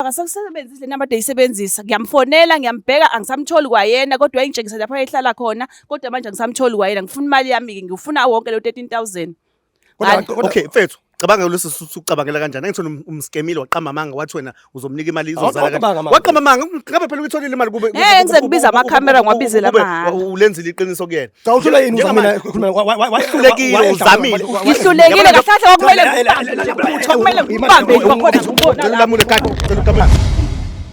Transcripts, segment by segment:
Akasakusebenzisi le namba eyisebenzisa. Ngiyamfonela ngiyambheka angisamtholi kwayena kodwa wayengitshengisa lapho ayehlala khona kodwa manje angisamtholi kwayena. Ngifuna imali yami-ke ngifuna wonke lo 13,000. Kodwa okay mfethu cabanga lesi usucabangela kanjani angithona umskemile waqamba amanga wathi wena uzomnika imali izozala kanjani waqamba amanga ngabe phela uyitholile imali kube ngeke ngize ngibize amakhamera ngiwabizele amahhala ulenzile iqiniso kuyena cha uhlula yini uzamile wahlulekile uzamile ngihlulekile kahle kahle kwakumele ngibambe kwakumele ngibambe kwakhona ngibona la lamule kade cela uqamula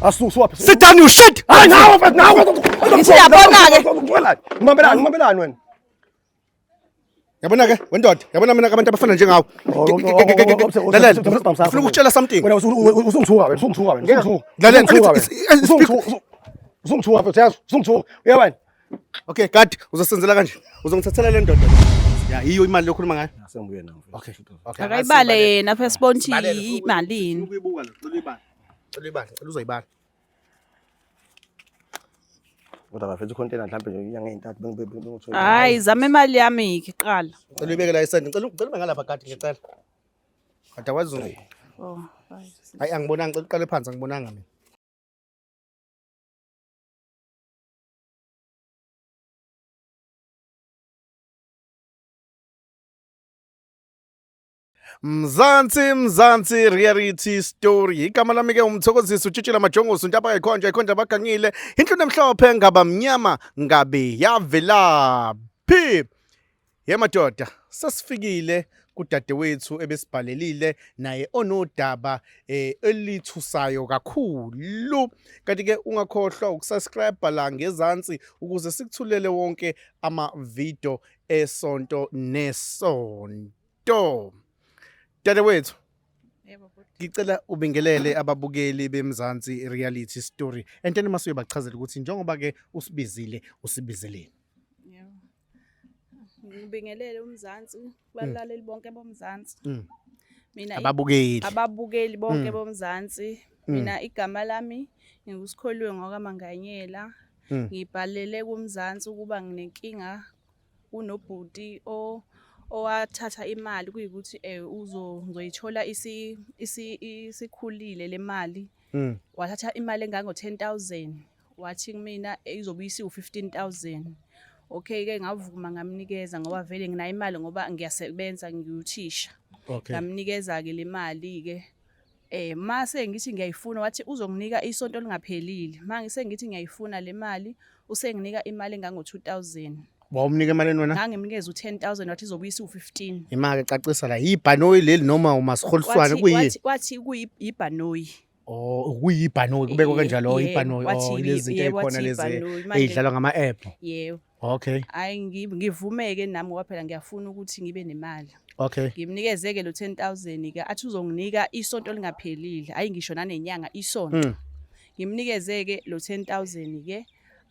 Asusu waphi sit down you shit hayi nawe mfethu nawe Ngithi uyabona-ke. Ngibambelani ngibambelani wena Yabona ke wendoda, yabona mina abantu abafana njengawe. Lalela, ngifuna ukukutshela something. Wena usungithuka wena, usungithuka wena, usungithuka. Lalela, usungithuka mfethu yazi, usungithuka. Uyabani? Okay, God, uzosenzela kanje. Uzongithathela le ndoda. Ya, yiyo imali lokhuluma ngayo. Sengibuye nawe. Okay. Okay. Akayibale yena phela sibone ukuthi imalini. Ukuyibuka lo, cela uyibale. Cela uyibale, cela uzoyibala. Kodwa bafethu container mhlawumbe nje inyanga ezintathu bengithola. Hayi, zama imali yami ke qala. Ngicela uyibeke la isende. Ngicela ngicela ube ngalapha kade ngicela. Kade wazi. Oh, hayi angibonanga ngicela uqale phansi angibonanga mina. Mzansi Mzansi reality story igama lami ke umthokozisi utshitshila majongosi untaba ikhonja ikhonja abagangile inhlunu emhlophe ngaba mnyama ngabe yavelaphi ye madoda sesifikile kudadewethu ebesibhalelile naye onodaba eh elithusayo kakhulu kanti ke ungakhohlwa ukusubscribe la ngezansi ukuze sikuthulele wonke ama video esonto nesonto To. Dadewethu. Yebo bhuti. Ngicela ubingelele ababukeli beMzansi Reality Story. Enteni mase uyabachazela ukuthi njengoba ke usibizile usibizeleni. Yebo. Ngibingelele uMzansi, kubalaleli bonke boMzansi. Mina Ababukeli. Ababukeli bonke boMzansi. Mina igama lami nginguSikholiwe ngwakaManganyela. Ngibhalele kuMzansi ukuba nginenkinga kunobhuti o owathatha imali kuyikuthi eh uzo ngizoyithola isi isikhulile le mali wathatha imali engango 10000 wathi kumina izobe isiwu 15000 okay ke ngavuma ngamnikeza ngoba vele nginayo imali ngoba ngiyasebenza ngiwuthisha okay ngamnikeza ke le mali ke Eh mase ngithi ngiyayifuna wathi uzonginika isonto lingaphelile. Mangise ngithi ngiyayifuna le mali usenginika imali engango 2000. Wawumnika imali wena? Ngangimnikeza u10000 wathi izobuyisa u15. Imake cacisa la yibhanoyi leli noma umasiholiswane kuyini? Wathi kuyibhanoyi. Oh kuyibhanoyi kubekwa kanjalo oh, ibhanoyi oh lezi zinto ezikhona lezi ezidlalwa ngama app. Yebo. Okay. Hayi ngivumeke nami ngoba phela ngiyafuna ukuthi ngibe nemali. Okay. Ngimnikeze-ke lo 10000 ke athi uzonginika isonto lingaphelile. Hayi ngisho nanenyanga isonto. Ngimnikeze-ke lo 10000 ke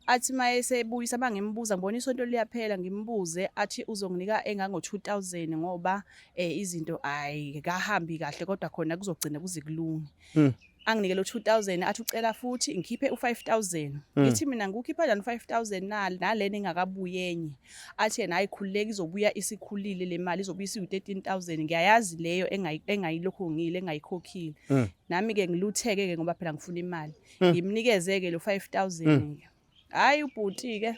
athi mayesebuyisa bangimbuza ngibona isonto liyaphela ngimbuze athi uzonginika engango 2000 ngoba eh izinto ayi kahambi kahle kodwa khona kuzogcina kuze kulunge. Anginike lo 2000 athi ucela futhi ngikhiphe u5000 ngithi mina ngikukhipha kanjani u5000 na nalena engakabuyi enye athi yena hayi khululeka izobuya isikhulile le mali izobuya isiwu-13000 ngiyayazi leyo engayilokhu ngile engayikhokhile nami ke ngilutheke ke ngoba phela ngifuna imali ngimnikeze ke lo 5000 ke Hayi ubhuti ke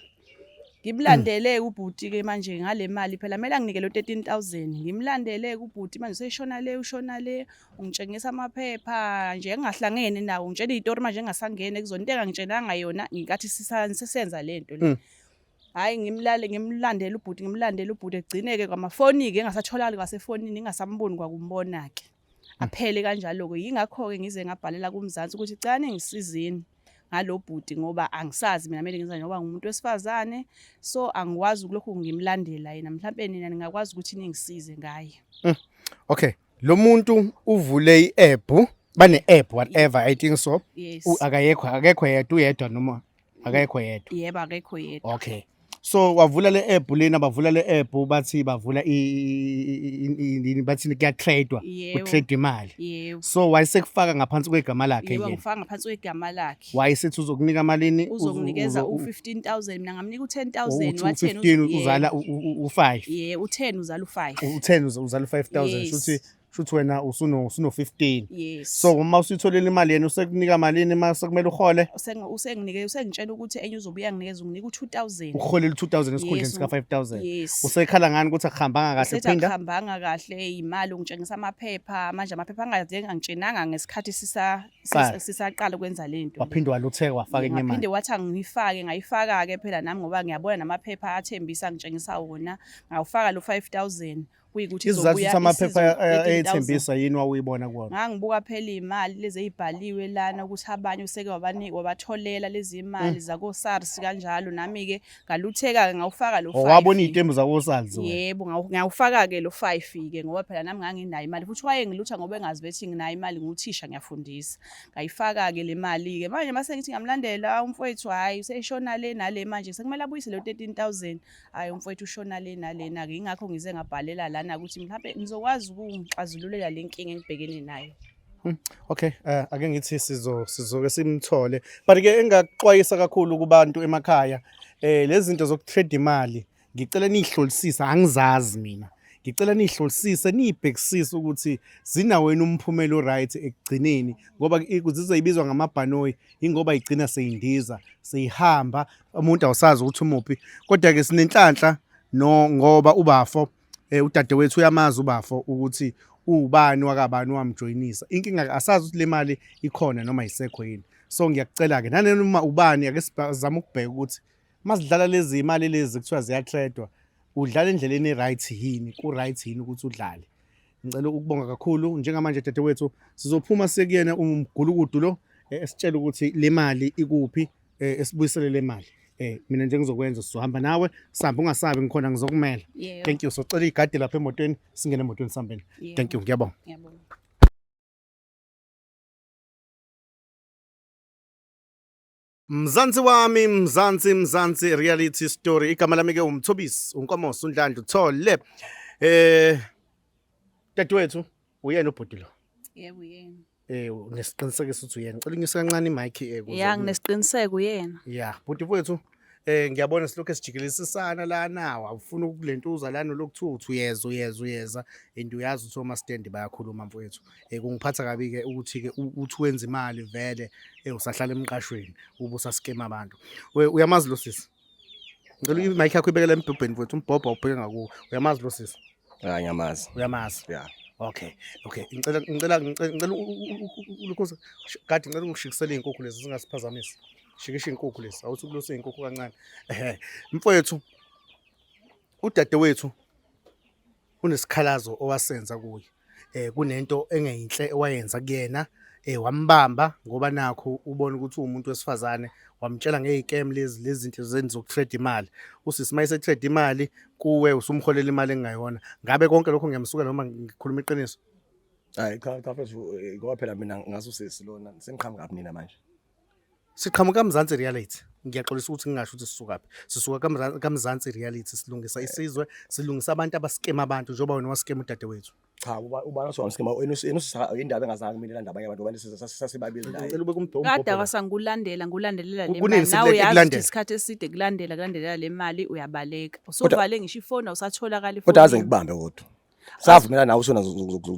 ngimlandele ubhuti ke manje ngale mali phela kumele anginike lo 13000 ngimlandele ubhuti manje useshona le ushona le ungitshengisa amaphepha nje engahlangene nawo ngitshela izitori manje engasangene kuzona into engangitshelanga yona ngingathi sisenza lento le Hayi ngimlale ngimlandele ubhuti ngimlandele ubhuti egcineke kwamafoni ke engasatholakali kwasefonini ngingasamboni kwakumbona ke aphele kanjalo ke yingakho ke ngize ngabhalela kumzansi ukuthi cela ningisizini ngalo bhuti ngoba angisazi mina kumele ngenza ngoba ngumuntu wesifazane so angikwazi ukulokhu ngimlandela yena mhlampe nina ningakwazi ukuthi ningisize ngaye Okay lo muntu uvule i-app bane-app whatever I think so yes akayekho akekho yedwa uyedwa noma akekho yedwa yebo akekho yedwa okay so wavula le app lena bavula le app bathi bavula bathi kuya-trade-wa ku-trade imali yebo so wayesekufaka ngaphansi kwegama lakhe yebo ngifaka ngaphansi kwegama lakhe wayesethi uzokunika malini uzokunikeza u-15000 mina ngamnika u-10000 wathi yena 15 uzala u-5 yebo u-10 uzala u-5 u-10 uzala u-5000 shuthi Shuthi wena usuno 15. Yes. So uma usuyitholile imali yena usekunika malini uma sekumele uhole? Usenginike, usengitshela ukuthi enye uzobuya nginikeza, unginika u-2000. Uholile u2000 esikhundleni Yes, sika 5000. Yes. Usekhala ngani ukuthi akuhambanga kahle Usethi phinda? akuhambanga kahle imali, ungitshengisa amaphepha manje, amaphepha angade angitshenanga ngesikhathi Qala. sisaqala ukwenza lento. Waphinde walutheka wafaka enye imali. Ngaphinde wathi angiyifake, ngayifaka-ke phela nami ngoba ngiyabona namaphepha athembisa ngitshengisa wona, ngawufaka lo 5000 kuyikuthi Isizathu izobuya ukuthi amaphepha isizo 13,000. ayethembisa yini wawuyibona kuwona? Ngangibuka phela iy'mali lezi ey'bhaliwe lana ukuthi abanye useke wabatholela lezi mali zako-SARS kanjalo, nami-ke ngalutheka-ke ngawufaka lo Oh, wabona five. iy'tembu zako-SARS wena? Yebo, ngawufaka-ke lo 5-ke ngoba phela nami nganginayo imali futhi wayengilutha ngoba engazi bethi nginayo imali, nguthisha ngiyafundisa. Ngayifaka-ke le mali-ke manje mase ngithi ngiyamlandela umfowethu, hhayi useshona le nale manje sekumele abuyise lo 13,000. Hhayi umfowethu ushona le nalena-ke, yingakho ngize ngabhalela lana ukuthi mhlampe ngizokwazi ukungixazululela le nkinga engibhekene nayo. Okay, ake ngithi sizoke simthole. But ke engakuxwayisa kakhulu kubantu emakhaya, lezi zinto zokutrade imali, ngicela nihlolisise, angizazi mina. Ngicela nihlolisise, nibhekisise ukuthi zinawo yini umphumela oright ekugcineni ngoba zize ibizwa ngamabhanoyi ingoba igcina seyindiza, seyihamba, umuntu awusazi ukuthi umuphi. Kodwa ke sinenhlanhla no ngoba ubafo udadewethu uyamazi ubafo ukuthi uwubani wakabani wamjoyinisa. Inkinga asazi ukuthi le mali ikhona noma isekho yini. So ngiyakucela ke nanoma ubani ake sizame ukubheka ukuthi masidlala lezi imali lezi kuthiwa ziyatredwa, udlala endleleni e-right yini, ku-right yini ukuthi udlale. Ngicela ukubonga kakhulu njengamanje dadewethu, sizophuma sekuyena umgulukudu lo esitshela ukuthi le mali ikuphi, esibuyisele le mali. Mina nje ngizokwenza, sizohamba nawe, sihambe, ungasabi, ngikhona ngizokumela. Yebo. Thank you. Socela igadi lapha emotweni, singene emotweni sihambeni. Yebo. Thank you, ngiyabonga. Ngiyabonga. Mzansi wami, Mzansi, Mzansi reality story. Igama lami ke uMthobisi, uNkomosi, uNdlandla Thole. Dadewethu, uyena ubhuti lo. Yebo, uyena. Nesiqinisekiso ukuthi uyena. Ngicela unyuse kancane imic ukuze Ya, nginesiqiniseko uyena. Ya, bhuti mfowethu, ngiyabona silokhu esijikelezisana lana, awufuni ukulentuza lana lokuthiwa uthi uyeza uyeza uyeza and uyazi ukuthi omastendi bayakhuluma mfowethu. Kungiphatha kabi ke ukuthi ke uthi wenza imali vele usahlala emqashweni ube usaskema abantu. Uyamazi lo sisi? Ngicela imic yakho ibekele embhobheni mfowethu, umbhobho awubheke ngakuwo. Uyamazi lo sisi? Hayi, ngiyamazi. Uyamazi? Yeah. Okay. Okay. Ngicela ngicela ngicela ngicela ulukhuza kade ngicela ungishikisele izinkukhu lezi zingasiphazamisi. Shikisha izinkukhu lezi. Awuthi ukuluse izinkukhu kancane. Ehhe. Mfowethu, udadewethu unesikhalazo owasenza kuye. Kunento engeyinhle owayenza kuyena. Wambamba ngoba nakho ubona ukuthi uwumuntu wesifazane, wamtshela ngey'kem lezi lezi zinto zeni zokutrade imali. Usisi uma esetrade imali kuwe usumholela imali engingayona. Ngabe konke lokho ngiyamsukela noma ngikhuluma iqiniso? Hayi cha cha mfethu, ngoba phela mina ngazi usisi lona, seniqhamuka kuphi nina manje? Siqhamuka Mzansi Reality. Ngiyaxolisa ukuthi ngingasho ukuthi sisukaphi. Sisuka kaMzansi Reality, silungisa isizwe, silungisa abantu abaskema abantu njengoba wena waskema udadewethu. Cha, uba wathi wamskema, wena usisa indaba engazange mina landa abanye abantu, ngoba sasibabili naye. Ngicela ube kumbhobho. Kade kwasangulandela, ngulandelela le Kunini mali. Nawe uyazi ukuthi sikulandela? isikhathi eside kulandelela le mali uyabaleka. Usuvale ngisho ifoni awusatholakali Kodwa aze efonini. ngikubambe kodwa. Savumelana nawe usona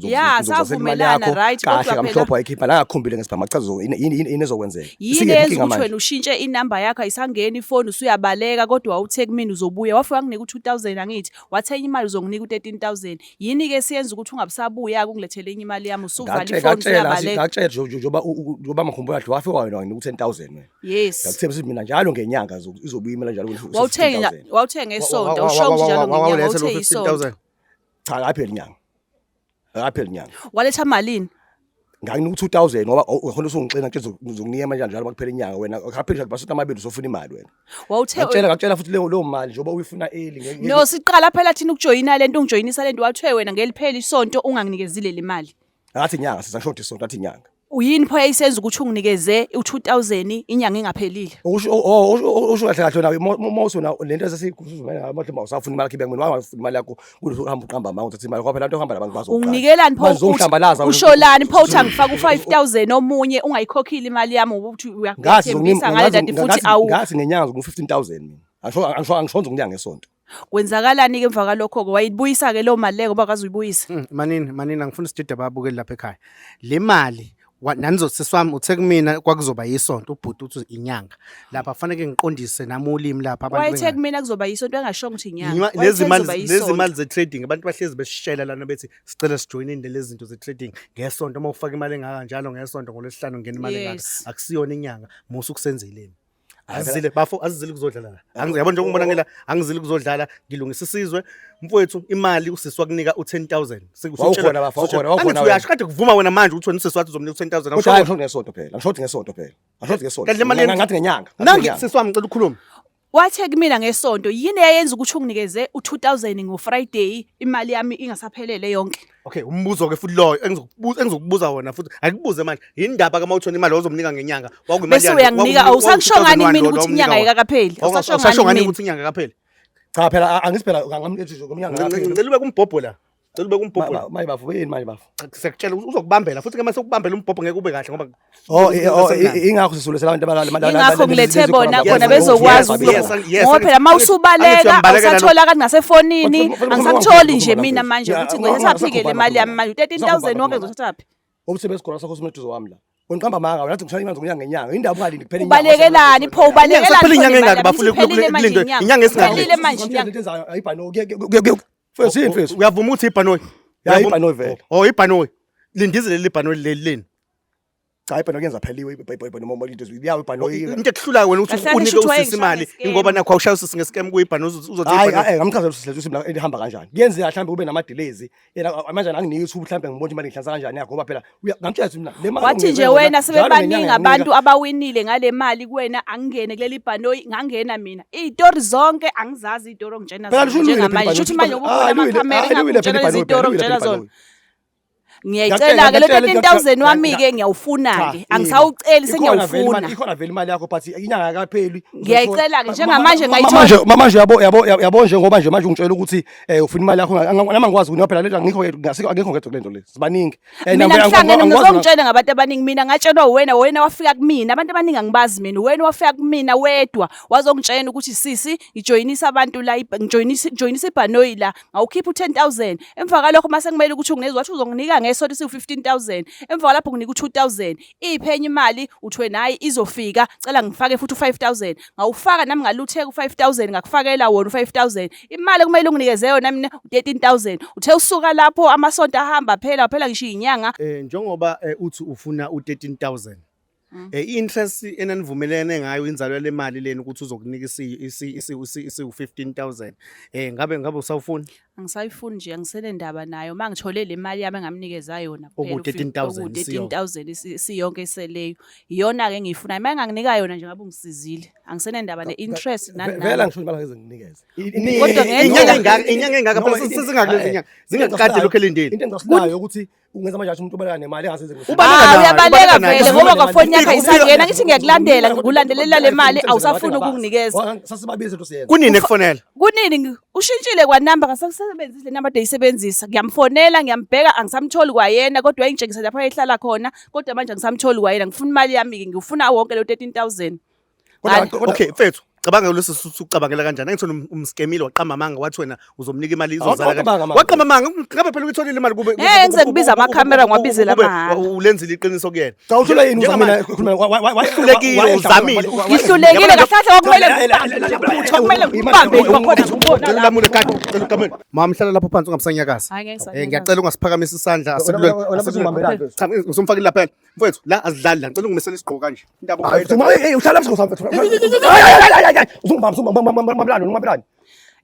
Ya, savumelana, right, kahle kodwa phela- kamhlophe wayikhipha la ngakukhombile ngesibhamu achaza yini ezokwenzeka. Yini Isingekho eyenza inkinga ukuthi manje. wena ushintshe inamba yakho ayisangeni ifoni usuyabaleka kodwa wawuthe kumina uzobuya, wafika wanginika u-2000 angithi, wathe enye imali uzonginika u-13000. Yini-ke esiyenza ukuthi ungabusabuya-ke ungilethele enye imali yami usuvala ifoni usuyabaleka? Ngakutshela njengoba ngikhumbula kahle wafika wena wanginika u-10000 wena. Yes. Ngakuthembisa ukuthi mina njalo ngenyanga izobuya imali njalo ku- 15,000. Wawuthenga ngesonto, usho ukuthi njalo ngenyanga Wawuletha lo wawuthenga isonto. 15000. Cha, akapheli inyanga. Akapheli inyanga. Waletha malini? Ngakunika u-2000 ngoba ukhona usungixina nje uzokunika manje njalo makuphela inyanga wena akapheli nje basonto amabili usofuna imali wena. Wawuthe Ngakutshela futhi leyo mali njengoba uyifuna early No, siqala phela thina ukujoyina lento, ungijoyinisa lento wathe wena ngeliphela isonto unganginikezile le mali. Ngathi inyanga sisashoda isonto athi inyanga. Uyini pho eyisenza ukuthi unginikeze u-2000 inyanga ingaphelile? Usho kahle kahle wena mose wena lento esesiyigusuzumela ngayo mhlawumbe awusafuni imali yakho ibeke mina wangafuni imali yakho kuthi uhamba uqamba amanga uthatha imali ngoba phela into ohamba nabantu bazoqala. Unginikelani pho Manje uzohlambalaza wena. Usholani pho uthi angifake u-5000 omunye ungayikhokhile imali yami ngoba uthi Ngathi uyathembisa ngale kanti futhi awu ngathi ngenyanga zoku 15000 mina. Angisho angisho angisho nginyanga ngesonto. Kwenzakalani-ke emva kwalokho-ke? Wayibuyisa-ke leyo mali leyo ngoba akaze uyibuyise. Manini manini, angifuni sidide ababukeli lapha ekhaya. Le mali sisi wami uthe kumina kwakuzoba yisonto, ubhuti uthi inyanga. Lapha faneke ngiqondise nami ulimi lapha abantu. Wayethe kumina kuzoba yisonto, engashongo ukuthi inyanga. Wayethe Lezi mali, kuzoba lezi yisonto. mali ze-trading, abantu bahlezi besishela lana bethi sicela sijoyineni lezi zinto ze-trading ngesonto, uma ufaka imali engaka njalo ngesonto, ngolwesihlanu ngena imali engaka. Akusiyona inyanga, musa ukusenzeleni. Azizile bafo, azizile kuzodlala la. Yabo njengoba ngibona ngila, angizile kuzodlala, ngilungisa isizwe. Mfowethu, imali usisi wakunika u-10,000. Wawukhona bafo, wawukhona, wawukhona Angithi wena. uyasho kade kuvuma wena manje ukuthi wena usisi wathi uzomnika u-10,000. Kodwa hayi, angisho ngesonto phela, angisho ngesonto phela. Angisho ngesonto. Kanti le mali Ngathi ngenyanga. Ngathi Nangi ngenyanga. sisi wami, ngicela ukukhuluma. Wathe kumina ngesonto, yini eyayenza ukuthi unginikeze u-2000 ngoFriday, imali yami ingasaphelele yonke? Okay, umbuzo ke futhi loyo engizokubuza wona futhi akubuze manje. Yindaba ka mawuthona imali ozomnika ngenyanga, kwakuyimali Bese uyanginika, awusakusho ngani mina ukuthi inyanga ayikakapheli? Awusasho Awusasho ngani ngani mina? ukuthi inyanga kapheli? Cha phela, angithi phela ngamlethu ngomnyanga kapheli. Ngicela ube kumbhobho la. Ngicela ube kumbhobho la. Manje bafo, yini manje bafo? Siyakutshela uzokubambela futhi ke mase ukubambela umbhobho ngeke ube kahle ngoba Oh, ingakho sisulesela abantu abalala. Ingakho ngilethe bona khona bezokwazi Yes, ngoba phela uma angithi usubaleka uyambalekela lo. awusatholakali nasefonini, angisakutholi nje mina manje ukuthi ngizothathaphi-ke le mali yami manje, u-13,000 wonke ngizothathaphi? Umsebenzi wesikole sakho usumeduze wami la. Wena amanga wena, athi ngishaya imali ngonyanga ngenyanga. Indaba ungalindi kuphela inyanga. Ubalekelani pho? Ubalekelani Kuphela pho inyanga le mali engaka yami? bafule Isiphelile manje kulento inyanga. inyanga esingaka. Iphelile manje inyanga. Into enzayo ayibhano. Mfethu, yini mfethu? Uyavuma ukuthi ibhanoyi? Ya, ibhanoyi vele. Oh, ibhanoyi. Lindize leli bhanoyi leli leni. Cha, ibhanoyi kuyenza pheliwe ibhanoyi noma into yawo ibhanoyi. Into ekuhlulayo wena ukuthi Kahle kahle unike shuthi usisi wayengishaya imali nge-scam. ingoba nakho awushaya usisi nge-scam kuyibhanoyi, uzothi Hayi, ibhanoyi. hayi, ngamchazela usisi lethu ukuthi ihamba kanjani. Kuyenzeka mhlawumbe kube nama delays. Yena manje anginiki ithuba mhlawumbe ngibone imali ngihlanza kanjani yakho, ngoba phela ngamtshela ukuthi mina le mali Wathi nje onginikeze yona, wena njalo sebebaningi ngenyanga abantu ngiyakunika. abawinile ngale mali kuwena, angingene kuleli bhanoyi, ngangena mina. Iy'tori zonke angizazi, iy'tori ongitshena Phela zona lisho liwile phela njengamanje. ibhanoyi. Shuthi manje Ah, ubona liwile, amakhamera ah, liwile phela engakutshela lezi ibhanoyi, iy'tori liwile ongitshena phela zona. ibhanoyi. Ngiyayicela-ke lo Ngiyakutshela, 13,000 wami-ke, ngiyawufuna-ke. Cha, Angisawuceli, ikhona vele imali, sengiyawufuna. ikhona vele imali yakho, but inyanga akapheli. Ngiyayicela-ke njengamanje ngayithola. Manje yabo yabo yabo njengoba nje manje ungitshela ukuthi ufuna imali yakho, nami angikwazi ukunika phela lento, angikho ngasiko, akekho ngedwa kulento le, sibaningi. Mina ngihlangene, mina uzongitshela ngabantu abaningi, mina ngatshelwa uwena, wena wafika kumina, abantu abaningi angibazi mina, wena wafika kumina wedwa wazongitshela ukuthi sisi ngijoyinisa abantu la, ngijoyinisa ibhanoyi la, ngawukhipha u-10,000. Emva kwalokho mase kumele ukuthi ungineze, wathi uzonginika ngesonto isiwu-15,000, emva kwalapho nginika u-2,000, iphenye imali uthi wena hhayi izofika, cela ngifake futhi u-5,000, ngawufaka nami ngalutheka u-5,000, ngakufakela wona u-5,000. Imali okumele unginikeze yona mina u-13,000. Uthe usuka lapho amasonto ahamba phela, phela ngisho iyinyanga. Njengoba uthi ufuna u-13,000. I-interest enanivumelene ngayo, inzalo yale mali lena ukuthi uzokunika isiwu-15,000. Ngabe usawufuna? Angisayifuni nje, angisele ndaba nayo. Uma ngithole le mali yami engamnikeza yona kuphela, Oku 13,000 oku 13,000 isiyonke eseleyo. Iyona-ke engiyifunayo. Uma enganginika yona nje ngabe ungisizile. Angisenendaba ne-interest nani Vele nani. angisho imali angeze nginikeze. Kodwa ngendlela- Inyanga engaka, inyanga engaka phela sesingakule inyanga. Zingakade lokho elindile. Into engicasulayo ukuthi ungenza manje umuntu obaleka nemali engasenze Ubaleka Ah, nayo, uyabaleka ubaleka nayo. vele ngoba kwafoni yakho ayisangena. Ngithi ngiyakulandela, ngikulandelela le mali, awusafuni ukunginikeza. Sasibabiza into siyenza. Kunini ekufonela? Kunini ushintshile kwanamba, akasakusebenzisi le namba ade eyisebenzisa. Ngiyamfonela, ngiyambheka, angisamtholi kwayena, kodwa wayengitshengisa lapho ayehlala khona, kodwa manje angisamtholi kwayena. Ngifuna imali yami-ke, ngifuna wonke lo 13,000. Okay, mfethu, cabanga lesi usucabangela kanjani? Angithi wena umskemile, waqamba amanga, wathi wena uzomnika imali izozala Awuqamba kanjani? amanga. Waqamba amanga, ngabe phela uyitholile imali kube Ngeke ngize ngibize amakhamera, ngiwabizele kube amahhala. Ulenzile iqiniso kuyena. Cha, uhlule yini Njengamanje- uzamile khuluma Uhlulekile, uzamile. Ngihlulekile kahle kahle, kwakumele ngikubambe nje futhi, kwakumele ngikubambe nje kwakhona ngikubona Cela la. ulamule kade, cela ukamele. Mama, hlala lapho phansi ungamsanyakazi. Hhayi, ngeke ngisanyakaze. Ngiyacela ungasiphakamisa isandla, asikulwe. Wena futhi ungibambelani mfethu? Cha, ngisomfakile lapha. Mfowethu, la azidlali la. Ngicela ungimisele isigqoko kanje. Indaba Uhlala mfethu. Uzungibamba, ungibambelani.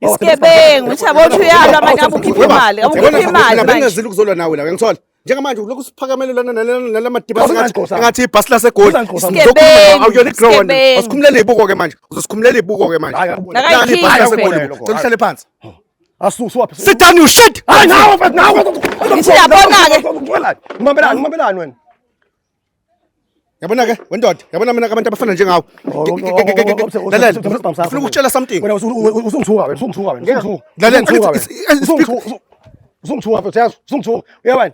Isigebengu, uthi yabo uthi uyalwa manje, ngabe ukhipha imali, ngabe ukhipha imali manje. Bengingazili ukuzolwa nawe la, uyangithola? Njengamanje ulokhu usiphakamele lana nalama madibasi Awusenza isigqoko sami. engathi ibhasi laseGoli. Awusenza isigqoko sami. Isigebengu, Awuyona iground. isigebengu. Wasikhumulela ibuko ke manje. Uzosikhumulela ibuko ke manje. Nakayikhiphe Lana ibhasi laseGoli. phela. Cela uhlale phansi. Asusuwaphi? Sit down, you shit. Hayi nawe mfethu, nawe. Ngithi uyabona-ke. Ungibambelani, ungibambelani wena? Yabona ke wendoda, yabona mina abantu abafana njengawe. Lalela, ngifuna ukukutshela something. Wena usungithuka wena, usungithuka wena, usungithuka. Lalela, Usungithuka wena. Usungithuka mfethu, yazi, usungithuka. Uyabona?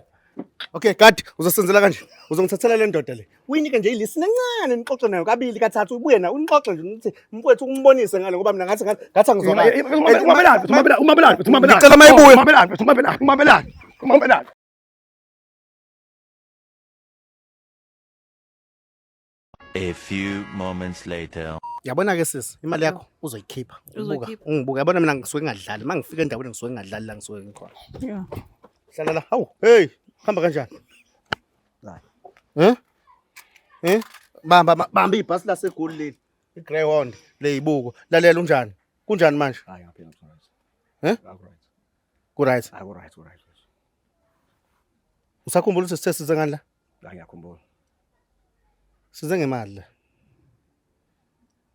Okay, guard, uzosenzela kanje. Uzongithathela le ndoda le. Uyinike nje ilisi encane nixoxe nayo kabili kathathu ubuye nayo unixoxe nje ukuthi mfowethu umbonise ngale ngoba mina ngathi ngathi angizwakali. Umabelani, umabelani, umabelani, umabelani. Ngicela mayibuye. Umabelani, umabelani, umabelani, umabelani. A few moments later. Yabona ke sisi, imali yakho uzoyikhipha. Ubuka, Uzoyikhipha. ungibuka. Yabona mina ngisuke ngingadlali. Uma ngifika endaweni ngisuke ngingadlali la ngisuke ngikhona. Yeah. Hlala la. Hawu, hey, hamba kanjani? Eh? Eh? Bamba bamba ibhasi laseGoli leli. I-Greyhound leyibuko. Lalela unjani? Kunjani manje? Hayi, ngiyaphila, right. Eh? Right. Ku right. Hayi, right, right. Usakhumbula ukuthi sithe size ngani la? La ngiyakhumbula. Size ngemali la.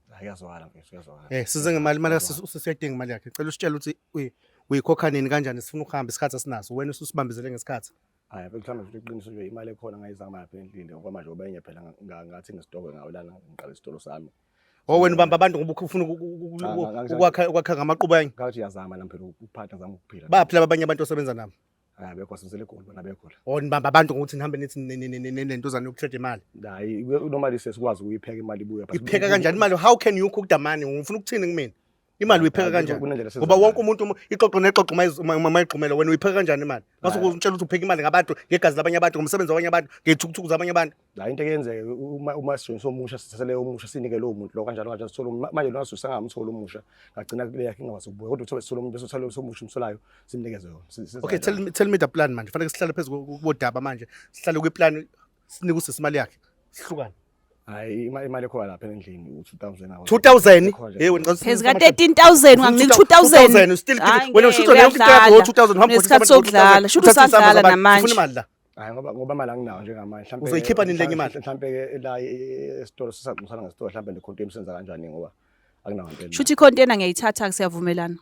Hayi, kuyazwakala mfethu, kuyazwakala. Eh, size ngemali imali sisiyadinga imali yakhe. Cela usitshele ukuthi uyikhokha nini kanjani sifuna ukuhamba isikhathi asinaso. Wena ususibambezele ngesikhathi. Hayi, mhlawumbe futhi iqiniso nje imali ekhona ngayizama lapha endlini ngoba manje ngoba enye phela ngathi ngesitokwe ngayo lana ngiqala isitolo sami. Oh wena ubamba abantu ngoba ufuna Cha, ukwakha ngamaqhubu enye. Ngathi uyazama nami phela ukuphatha ngizama ukuphila. Baphi laba abanye abantu osebenza nabo? Hayi, abekho sisele egoli bona abekho la. Oh nibamba abantu ngokuthi nihambe nithi nentozana yokutrade imali. Hayi, normally sesikwazi ukuyipheka imali ibuya. But Ipheka kanjani imali? How can you cook the money? Ufuna ukuthini kumina? Imali uyipheka Hayi, kanjani? kunendlela esiza Ngoba wonke ngayo. umuntu ixoxo nexoxo mayigxumela wena uyipheka kanjani imali? Mase Hayi. utshela ukuthi upheka imali ngabantu, ngegazi labanye abantu, ngomsebenzi wabanye abantu, ngey'thukuthuku zabanye abantu. La into eyenzeke uma sijoyinisa omusha sithathele omusha sinike lowo muntu lo kanjalo kanjalo sithole manje lona sisangamtholi omusha ngagcina kule yakhe ingakwazi ukubuya kodwa uthobe sithole umuntu bese uthole omusha umtholayo simnikeze yona. Okay, tell me the plan manje. Fanele sihlale phezu kodaba manje. Sihlale kwiplan sinike usisi imali yakhe. Sihlukane. Hayi, imali ekhona lapha endlini u2000. 2000. Hey wena ngicela Phezu ka 13,000 unganginika 2000. 2000 still give Hayi, wena ngeke, ushutha yonke into yakho uyadlala. ngo 2000 uhamba Unesikhathi sokudlala. Shuthi usadlala namanje. Ufuna imali la. Hayi ngoba imali anginayo njengamanje. Mhlampe Uzoyikhipha nini lenye imali? Mhlampe ke la esitolo sisaxoxisana ngesitolo mhlampe nekhonto senza kanjani ngoba akunawo ngempela. Shuthi icontainer ngiyayithatha siyavumelana.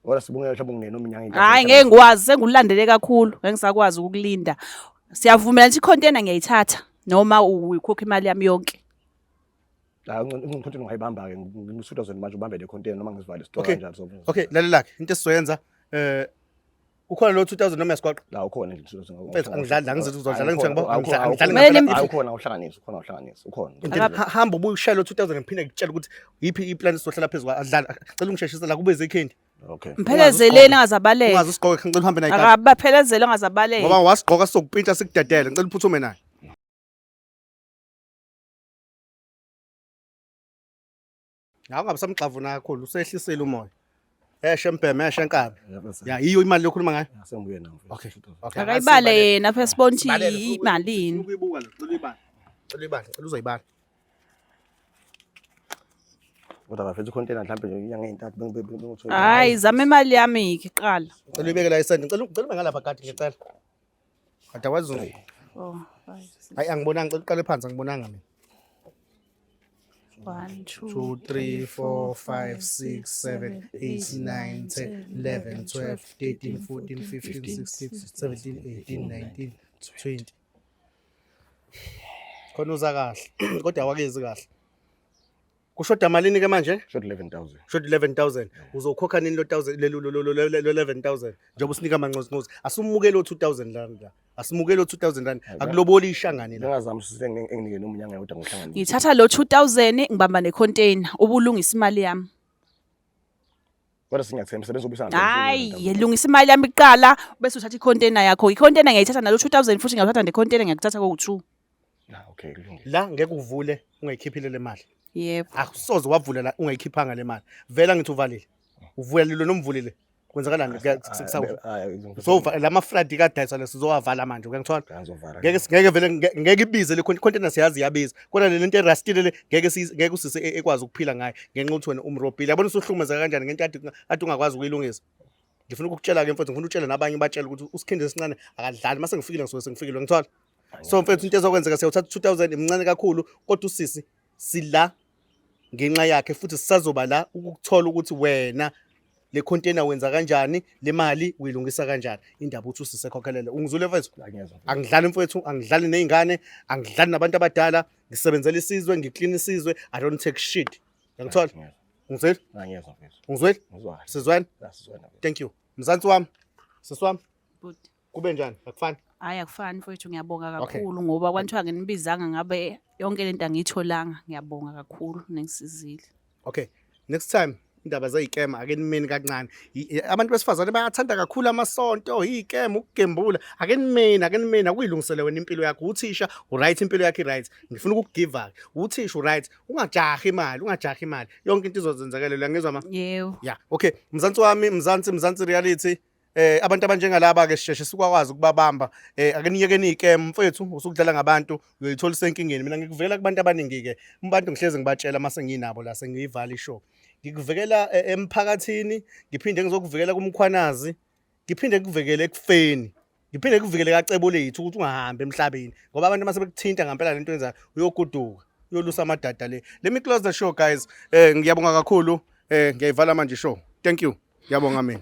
Kodwa sibungeke mhlawumbe ungene noma inyanga Hayi ngeke ngikwazi sengulandele kakhulu ngeke ngisakwazi ukukulinda. Siyavumelana ukuthi icontainer ngiyayithatha noma uyikhokha imali yami yonke. Hayi incontainer ungayibamba ke ngu-2000 manje ubambe le container noma ngisivale isitolo Okay. kanjalo so. Okay, lalela ke into esizoyenza kukhona lo 2000 noma yasigwaqa. La ukhona nje 2000. Mfethu, angidlali la, ngizothi uzodlala, ngithi ngoba angidlali Kumele ngempela. Hayi ukhona uhlanganise, ukhona uhlanganise, ukhona. Hamba ubuye ushaye lo 2000 ngiphinde ngikutshele ukuthi yiphi iplan esizohlala phezu kwayo. Adlala. Cela ungisheshise la kube ikhindi. Okay. Mphelezeleni angazabaleka. Ungaze usigqoke ngicela uhambe naye kade. Akabaphelezele angazabaleka. Ngoba wasigqoka sizokupintsha sikudedele. Ngicela uphuthume naye. Hawu ungabe samgxavuna kakhulu usehlisile umoya. Eshe mbheme eshe nkabi. Ya yiyo imali lokhuluma ngayo. Sengibuye nayo. Okay. Okay. Akayibale yena phela sibone ukuthi Sibalele, imalini. Ukuyibuka la, cela uyibale. Cela uyibale, cela uzoyibala. Kodwa bafethu icontainer mhlampe nje inyanga ey'ntathu bengithola. Hayi zama imali yami ke qala. Cela uyibeke la isende. Ngicela ube ngalapha kade ngicela. Kade wazi. 4 5 6 Hayi angibonanga, ngicela uqale phansi angibonanga mina. 1 2 2 3 4 5 6 7 8 9 10 11 12 13 14 15 16 17 18 19 20. Khona uza kahle kodwa awakezi kahle. Kushoda malini ke manje? Short 11000. Short 11000. Uzokhokha nini lo 1000 lelo lo 11000 njengoba usinika amanqozinqozi. Asumukele o 2000 rand la. Asimukele o 2000 rand. Akuloboli ishangane la. Ngingazama usise enginike noma inyanga yodwa ngohlanganisa. Ngithatha lo 2000 ngibamba necontainer ubulungisa imali yami. Kodwa singiyathemba sebenza ubuyisa Hayi, lungisa imali yami kuqala bese uthatha icontainer yakho. Icontainer ngiyayithatha nalo 2000 futhi ngiyathatha necontainer ngiyakuthatha kowu2. Ah, okay, kulungile. La ngeke uvule ungayikhiphile le mali. Yebo. Akusoze wavula la ungayikhiphanga le mali. Vela ngithi uvalile. Uvulile noma uvulile. Kwenzakalani? So lama flood kadayiswa lesizowavala manje uyangithola? Ngizovala. Ngeke vele ngeke ibize le container siyazi iyabiza. Kodwa le nto erustile le ngeke ngeke usise ekwazi ukuphila ngayo ngenxa ukuthi wena umrobhile. Yabona usuhlukumezeka kanjani ngento ade ungakwazi ukuyilungisa. Ngifuna ukukutshela ke mfethu, ngifuna ukutshela nabanye batshele ukuthi uSikhindi esincane akadlali. Mase ngifikile ngisuke sengifikile ngithola. So mfethu into ezokwenzeka siyawuthatha 2000 imncane kakhulu kodwa usisi sila ngenxa yakhe futhi sisazoba la ukukuthola ukuthi wena le container wenza kanjani, le mali uyilungisa kanjani. Indaba ukuthi usise khokhelele. Ungizwile mfethu? Angidlali mfethu, angidlali nezingane, angidlali nabantu abadala, ngisebenzela isizwe, ngiklina isizwe, I don't take shit. Uyangithola? Ungizwile? Ngiyezwa mfethu. Ungizwile? Ngizwa. Sizwene? Sizwene. Thank you. Mzansi wami. Sisi wami. Bhuti. Kube njani? Akufani? Hhayi, akufani mfowethu, ngiyabonga Okay. kakhulu ngoba kwathiwa nginibizanga ngabe yonke lento angiyitholanga. Ngiyabonga kakhulu, ningisizile. Okay. Next time indaba zey'kema ake nimeni kancane. Abantu besifazane bayathanda kakhulu amasonto, iy'kema, ukugembula. Ake nimeni, ake nimeni, akuyilungisele wena impilo yakho. Uthisha u-right, impilo yakho i-right. Ngifuna ukukugiva-ke. Uthisha u-right, ungajahi imali, ungajahi imali. Yonke into izozenzakalela, uyangizwa ma? Yebo. Yeah, okay. Mzansi wami, Mzansi, Mzansi reality. Abantu abanjengalaba ke sisheshe sikwazi ukubabamba. Ake niyekeni ikem mfethu, usukudlala ngabantu, uyoyithola usenkingeni. Mina ngikuvikela kubantu abaningi ke. Abantu ngihlezi ngibatshela mase nginabo la sengiyivala ishow. Ngikuvikela emphakathini, ngiphinde ngizokuvikela kumkhwanazi, ngiphinde ngikuvikele ekufeni. Ngiphinde ngikuvikele kacebo lethu ukuthi ungahambi emhlabeni ngoba abantu mase bekuthinta ngempela lento yenzayo uyogoduka, uyolusa amadada le. Let me close the show, guys. Ngiyabonga kakhulu. Ngiyayivala manje show. Thank you. Ngiyabonga mina.